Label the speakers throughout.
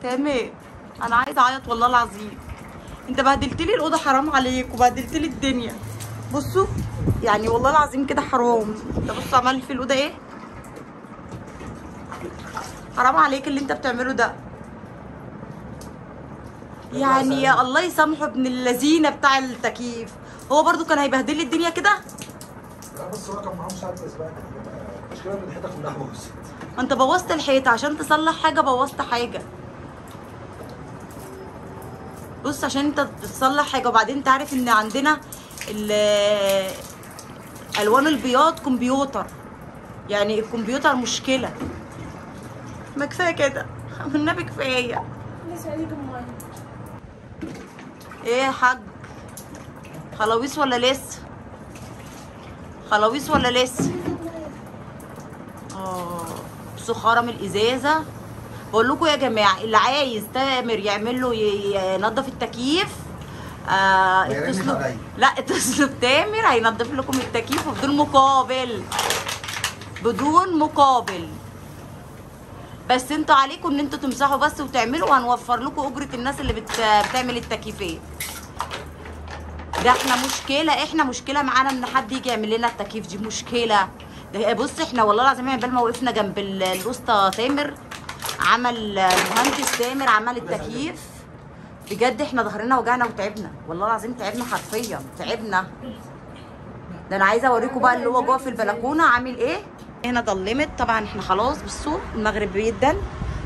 Speaker 1: تمام. انا عايزه اعيط والله العظيم، انت بهدلت لي الاوضة حرام عليك، وبهدلت لي الدنيا. بصوا يعني والله العظيم كده حرام. انت بصوا عمل في الاوضة ايه، حرام عليك اللي انت بتعمله ده. يعني يا الله يسامحه ابن اللذينه بتاع التكييف، هو برضو كان هيبهدل لي الدنيا كده.
Speaker 2: لا بس هو كان معاه مساعد بقى، المشكلة ان الحيطة كلها باظت.
Speaker 1: ما انت بوظت الحيطة عشان تصلح حاجة، بوظت حاجة. بص عشان انت تصلح حاجة، وبعدين انت عارف ان عندنا الوان البياض كمبيوتر، يعني الكمبيوتر مشكلة. ما كفاية كده والنبي كفاية. ايه يا حاج، خلاويص ولا لسه؟ خلاويص ولا لسه؟ بصوا خرم الازازه. بقول لكم يا جماعة اللي عايز تامر يعمل له ينظف التكييف، اتصلوا، لا اتصلوا بتامر هينظف لكم التكييف وبدون مقابل، بدون مقابل. بس انتوا عليكم ان انتوا تمسحوا بس وتعملوا، وهنوفر لكم اجره الناس اللي بتعمل التكييفات. ده احنا مشكلة، احنا مشكلة معانا ان حد يجي يعمل لنا التكييف، دي مشكلة. ده بص احنا والله العظيم عقبال ما وقفنا جنب الاسطى تامر، عمل المهندس تامر عمل التكييف، بجد احنا ظهرنا وجعنا وتعبنا والله العظيم، تعبنا حرفيا تعبنا. ده انا عايزه اوريكم بقى اللي هو جوه في البلكونه عامل ايه. هنا ضلمت طبعا، احنا خلاص بصوا المغرب بيدن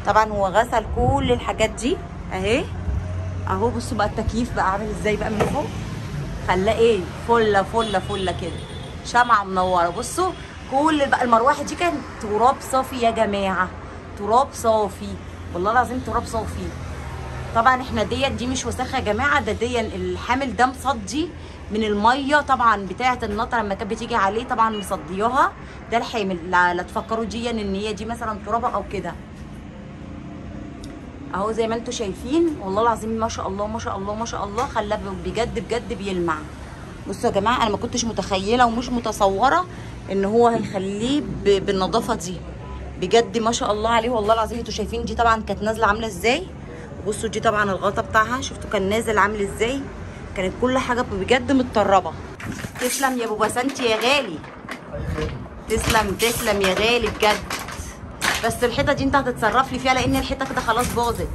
Speaker 1: طبعا، هو غسل كل الحاجات دي اهي اهو. بصوا بقى التكييف بقى عامل ازاي بقى من فوق، خلاه ايه فله فله فله كده، شمعة منورة. بصوا كل بقى المروحة دي كانت تراب صافي يا جماعة، تراب صافي والله العظيم تراب صافي. طبعا احنا ديت دي مش وساخة يا جماعة، ده دي الحامل ده مصدي من المية طبعا بتاعه النطره لما كانت بتيجي عليه، طبعا مصدياها. ده الحامل، لا تفكروا دي ان هي دي مثلا ترابه او كده. اهو زي ما انتم شايفين والله العظيم ما شاء الله ما شاء الله ما شاء الله، خلاه بجد بجد بيلمع. بصوا يا جماعة انا ما كنتش متخيله ومش متصورة ان هو هيخليه بالنظافة دي، بجد ما شاء الله عليه والله العظيم. انتوا شايفين دي طبعا كانت نازله عامله ازاي، بصوا دي طبعا الغطا بتاعها شفتوا كان نازل عامل ازاي، كانت كل حاجة بجد متطربه. تسلم يا ابو بسنتي يا غالي، تسلم تسلم يا غالي بجد. بس الحيطة دي انت هتتصرف لي فيها، لان الحيطة كده خلاص باظت.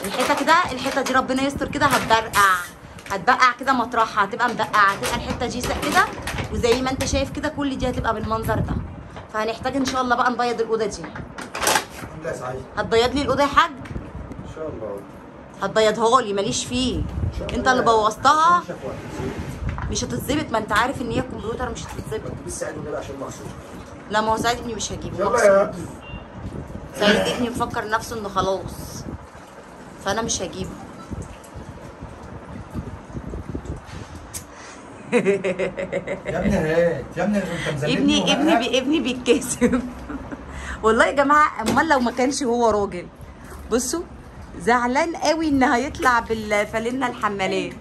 Speaker 1: الحيطة كده، الحيطة دي ربنا يستر كده هتبرقع، هتبقع كده مطرحها، هتبقى مبقعه، هتبقى الحتة دي كده، وزي ما انت شايف كده كل دي هتبقى بالمنظر ده. فهنحتاج ان شاء الله بقى نبيض الاوضة دي. هتبيض لي الاوضة يا حاج؟
Speaker 2: ان شاء الله
Speaker 1: هتبيضها لي، ماليش فيه، انت اللي بوظتها. مش هتتظبط، ما انت عارف ان هي الكمبيوتر مش هتتظبط.
Speaker 2: بس ساعدني بقى عشان مقصود.
Speaker 1: لا ما هو سعيد ابني مش هجيبه.
Speaker 2: يلا يا ابني.
Speaker 1: سعيد ابني مفكر نفسه انه خلاص، فانا مش هجيبه.
Speaker 2: يا ابني هات يا ابني، انت مذلني.
Speaker 1: ابني ابني بيتكسف. والله يا جماعة امال لو ما كانش هو راجل. بصوا زعلان قوي ان هيطلع بالفالنه الحمالات.